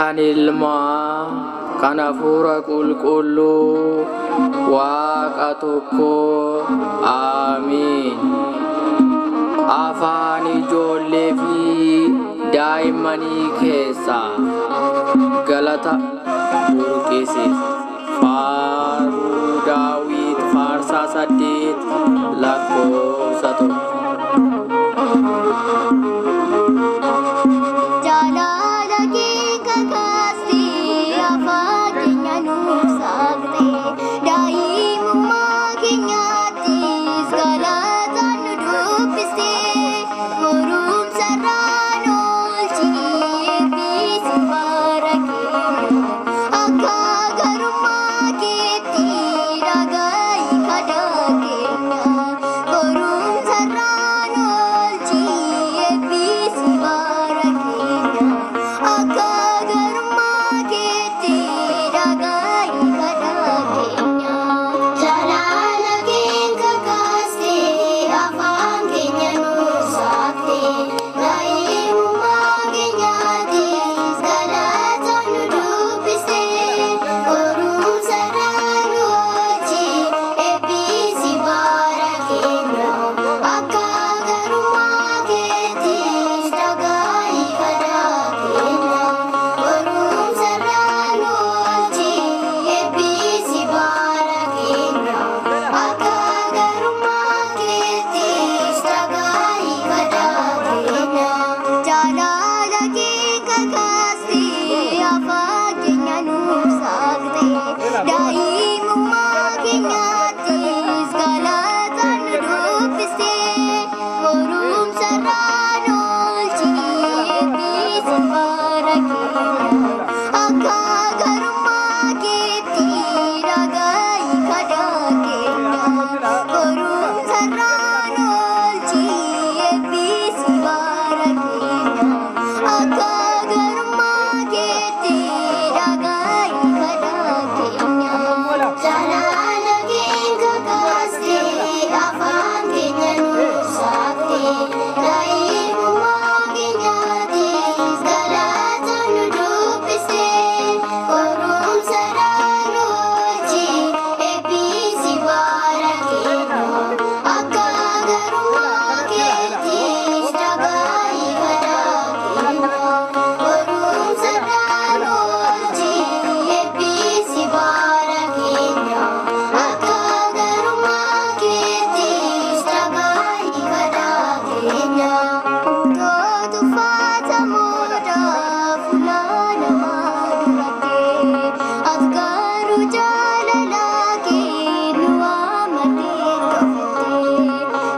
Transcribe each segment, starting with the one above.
Kan Ilmaa, kan Hafuura Qulqulluu, Waaqa tokko. Aamiin. Afaan ijoollee fi daa'immanii keessaa galata burqisi. Faaruu Daawit Faarsaa 8 lakkoofsa 1. Jaalala kee kakaastee afaan keenya nuuf saaqxee, daa'imummaa keenyattis galataan nu dubbistee, goromsa irraan oolchii eebbisi bara keenya, akka garummaa keetti dhagahi kadhaa keenya, goromsa irraan oolchii eebbisi bara keenya, akka garummaa keetti dhagahi kadhaa keenya. Jaalala kee kakaastee afaan keenya nuuf saaqxee, daa'imummaa keenyattis galataan nu dubbistee, goromsa irraan oolchii eebbisi bara keenya, akka garummaa keettis dhagahi kadhaa keenya, goromsa irraan oolchii eebbisi bara keenya, akka garummaa keettis dhagahi kadhaa keenya. Jaalala kee kakaastee afaan keenya nuuf saaqxee, daa'imummaa keenyattis galataan nu dubbistee, goromsa irraan oolchii eebbisi bara keenya, akka garummaa keetti dhagahi kadhaa keenya, goromsa irraan oolchii eebbisi bara keenya, akka garummaa keetti dhagahi kadhaa keenya. Jaalala kee kakaastee afaan keenya nuuf saaqxee, daa'imummaa keenyattis galataan nu dubbistee, goromsa irraan oolchii eebbisi bara keenya, akka garummaa keettis dhagahi kadhaa keenya, goromsa irraan oolchii eebbisi bara keenya, akka garummaa keettis dhagahi kadhaa keenya. Tootu faatamuudha fuula namaa duratti, ati garuu jaalala kee nu waamattee dhufte,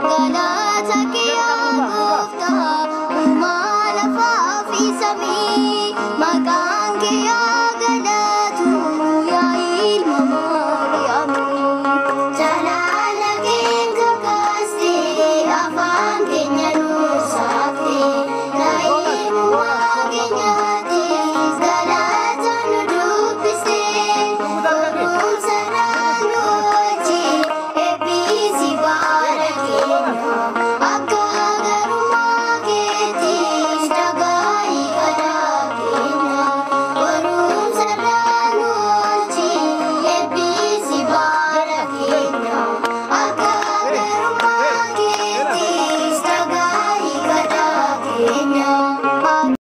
galata kee yaa gooftaa uumaa lafaa fi samii, maqaan kee